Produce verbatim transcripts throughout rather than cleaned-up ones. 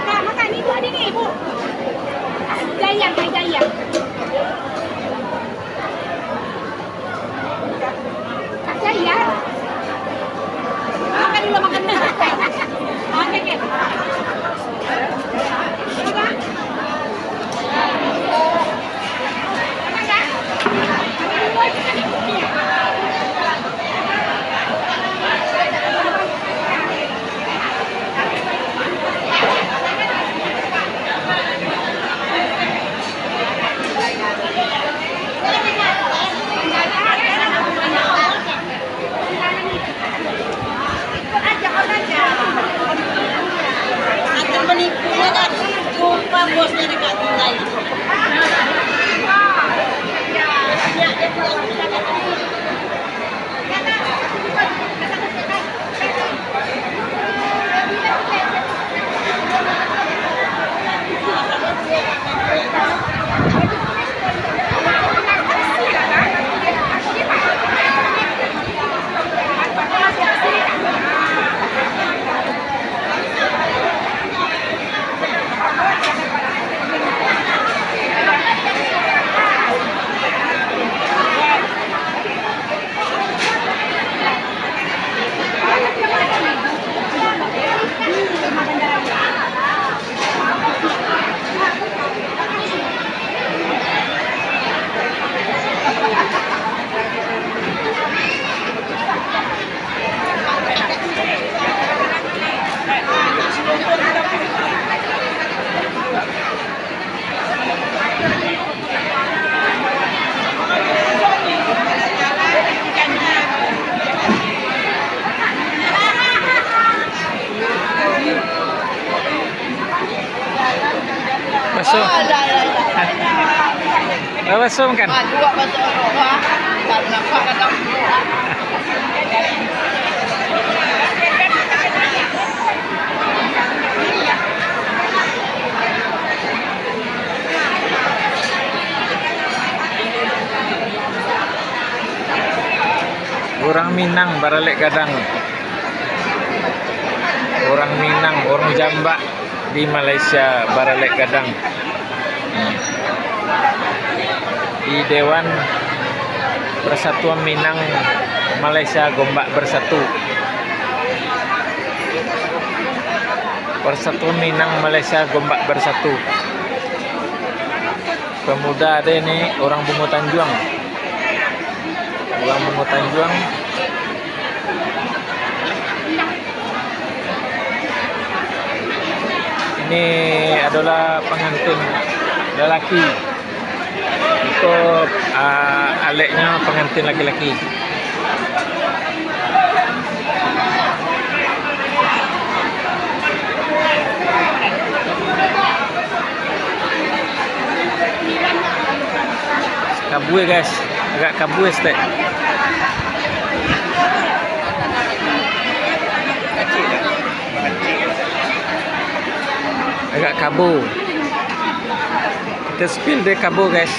Nah, makan ni dua ni, Bu. Jayang, jayang. Makan dulu, makan dulu. Oke, oke. Akan menipunya kan, jumpa bosnya dekat tinggal. Baso. Oh, ada, ada, ada. Ah, baso makan. Ah, dua baso. Wah, tak nampak kadang. Urang Minang baralek gadang. Urang Minang, urang Jambak di Malaysia baralek gadang. Di Dewan Persatuan Minang Malaysia Gombak Bersatu. Persatuan Minang Malaysia Gombak Bersatu. Pemuda ado ni, urang Bungo Tanjuang. Urang Bungo Tanjuang. Ini adalah pengantin lelaki. Iko, ah, aleknyo pengantin laki-laki. Kabua, guys. Agak kabua saketek. Agak kabua. Kita spill deh kabua, guys.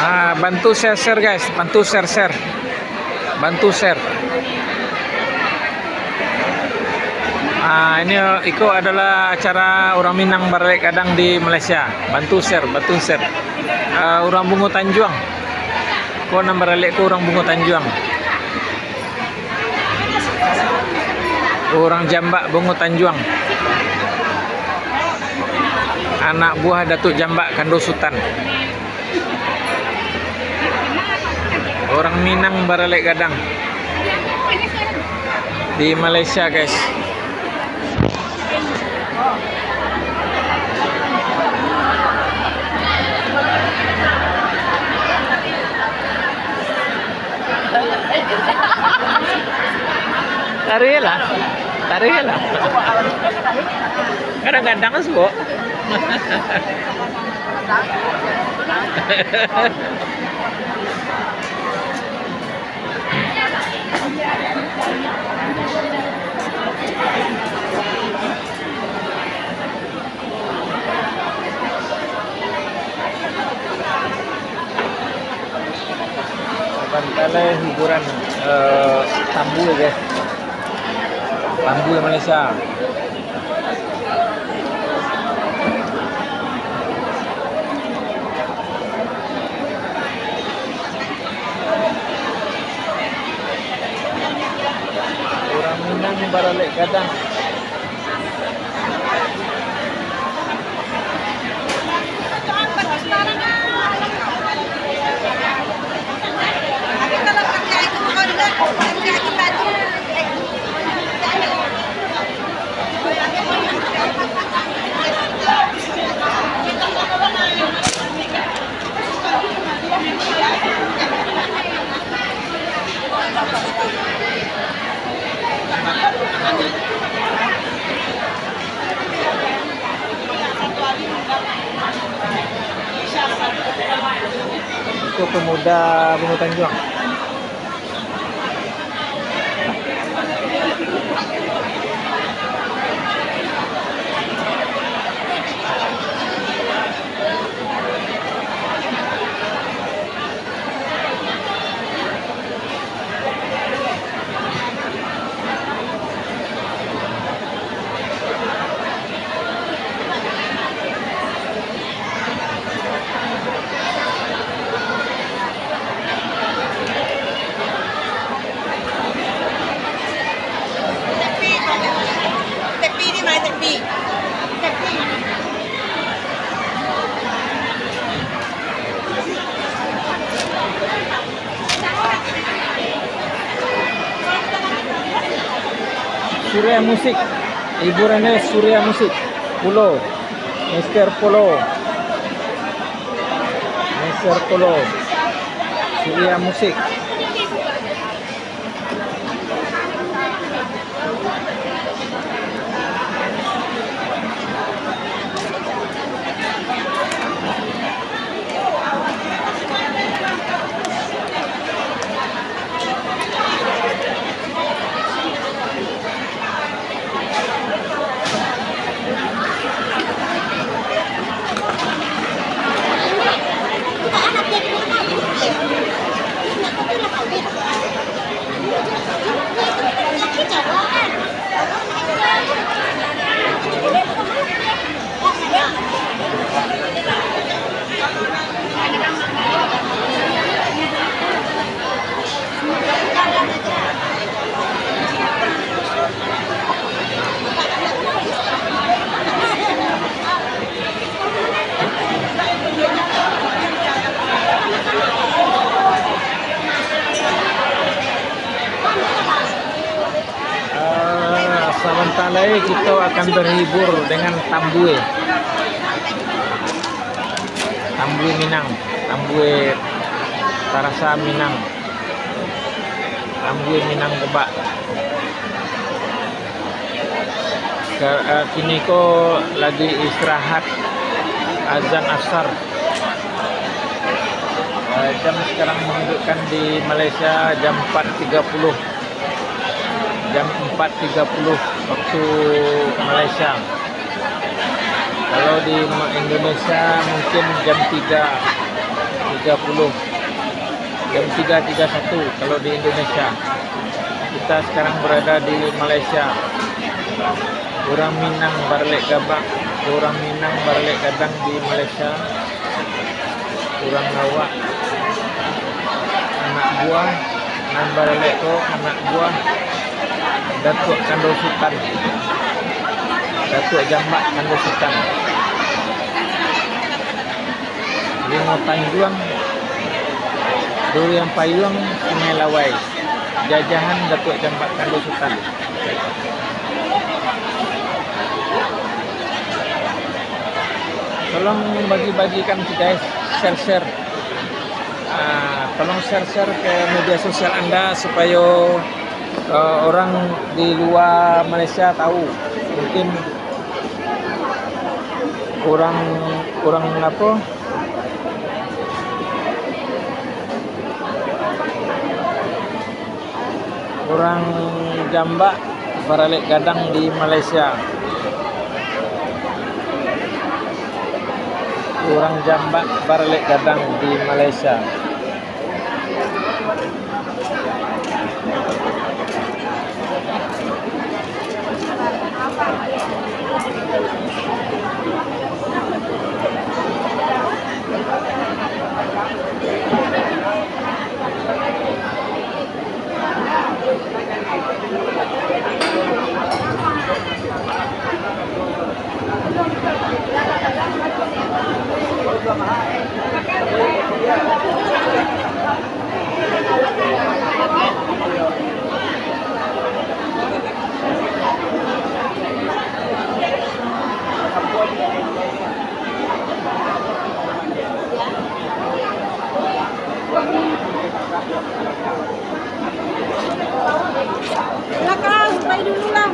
Ah, bantu share-share, guys, bantu share-share. Bantu share. Ah, ini, iko adalah acara urang Minang baralek gadang di Malaysia. Bantu share, bantu share. Ah, urang Bungo Tanjuang. Ko nan baralek ko urang Bungo Tanjuang. Urang Jambak Bungo Tanjuang. Anak buah Datuk Jambak Kando Sutan. Urang Minang baralek gadang di Malaysia, guys. Tarik lah. Tarik lah. Kadang-kadang suok. Sabanta lai hiburan, eh, Tambue, guys. Tambue Malaysia. Urang Minang baralek gadang. Itu pemuda Bunuh Tanjuang. Surya Musik. Hiburannyo Surya Musik. Pulo. Mister Polo. Mister Polo. Surya Musik. Ah, sabanta lai kito akan berhibur dengan tambue. Tambue Minang, tambue tarasa Minang, tambue Minang Kobak. Ka-, eh, kini ko lagi istirahat azan asar. Eh, jam sekarang menunjukkan di Malaysia jam empat tiga puluh. Jam empat tiga puluh waktu Malaysia. Kalau di Ma-, Indonesia mungkin jam tiga tiga puluh. Jam tiga tiga satu kalau di Indonesia. Kita sekarang berada di Malaysia. Urang Minang baralek gabak, urang Minang baralek gadang di Malaysia. Urang Lawak, anak buah, nan baralek ko anak buah Datuak Kando Sutan, Datuak Jambak Kando Sutan. Bungo Tanjuang, Durian Payuang, Sungai Lawai, jajahan Datuak Jambak Kando Sutan. Tolong bagi-bagikan, guys, share-share. Ah, tolong share-share ke media sosial anda supayo Eh, orang di luar Malaysia tahu, mungkin orang, orang apa, orang Jambak baralek gadang di Malaysia. Orang Jambak baralek gadang di Malaysia. Belakang, pai dulu lah.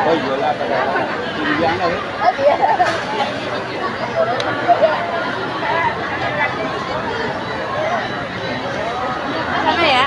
Oh, iyolah, pada pilihan lah, eh. Sana ya.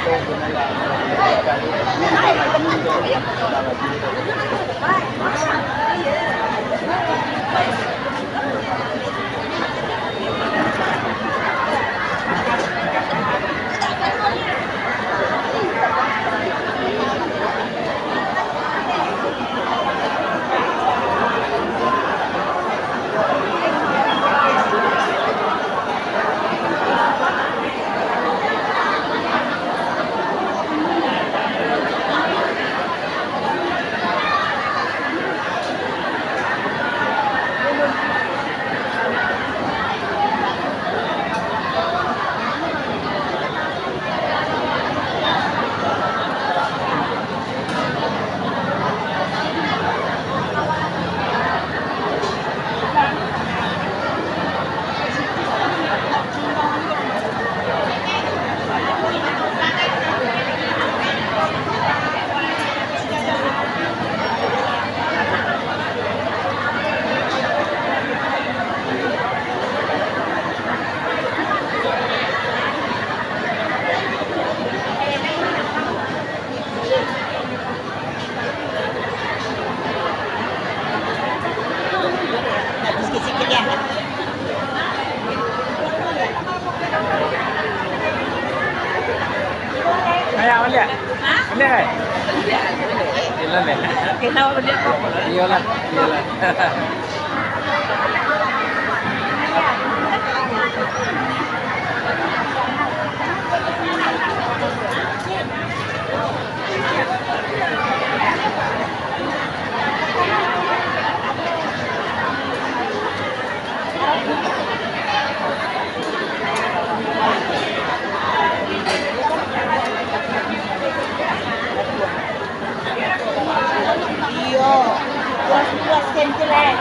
Iyolah, iyolah. Iyo, puas-puas sen tu lah.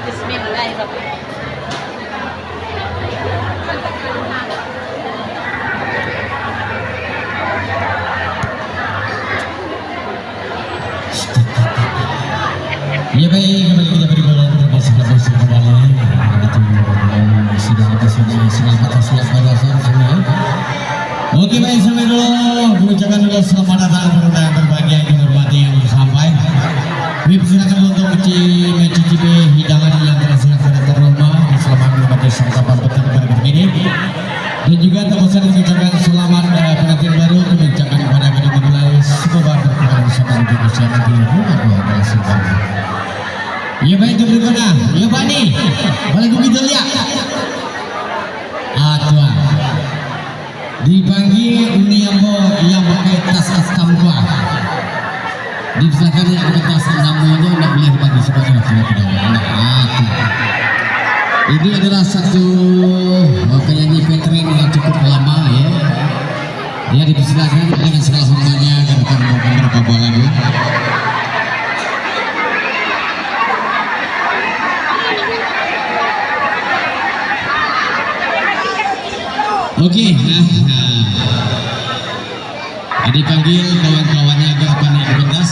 Bismillahirrahmanirrahim. Ya baik, kembali kita beri bola pada Mas Gabus kembali. Sudah, sudah, sudah, sudah, sudah. Oke, baik, sampai dulu. Kami ucapkan dulu selamat datang kepada yang berbahagia, yang terhormati, yang sampai. Kami persilakan untuk menci-, mencicipi hidangan yang telah siap pada tuan rumah. Selamat menikmati santapan petang pada malam ini. Dan juga tak bosan mengucapkan selamat, eh, pengantin baru, kami ucapkan kepada kedua mempelai, semoga berkenan bersama di usia nanti, rumah keluarga sempurna. Ya baik, itu berikutnya. Ya, Pak Ni. Boleh kami lihat? Ah, tuan. Dipanggil uni ambo yang pakai tas astam tu, ah. Dipisahkan yang pakai tas astam tu, ndak boleh bagi sebab tu, tu, tu, tu. Nah, tu. Ini adalah satu, eh, penyanyi veteran yang cukup lama, ya. Ya, dipersilakan dengan segala hormatnya, katakan beberapa buah lagu. Oke, nah, nah. Jadi panggil kawan-kawannya agar panik ke pentas.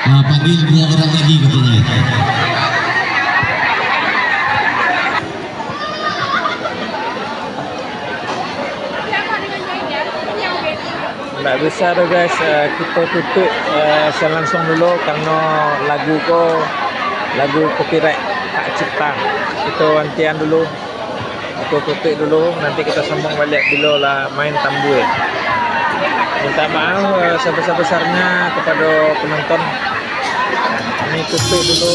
Ah, panggil dua orang lagi katanya. Ndak bisa doh, guys, eh, kito tutuik, eh, siaran langsung dulu karano lagu ko, lagu copyright hak cipta. Kito antian dulu, kito tutuik dulu, nanti kito sambung baliak bilo lah main tambue. Minta maaf, eh, sebesar-besarnya kepada penonton. Kami tutuik dulu.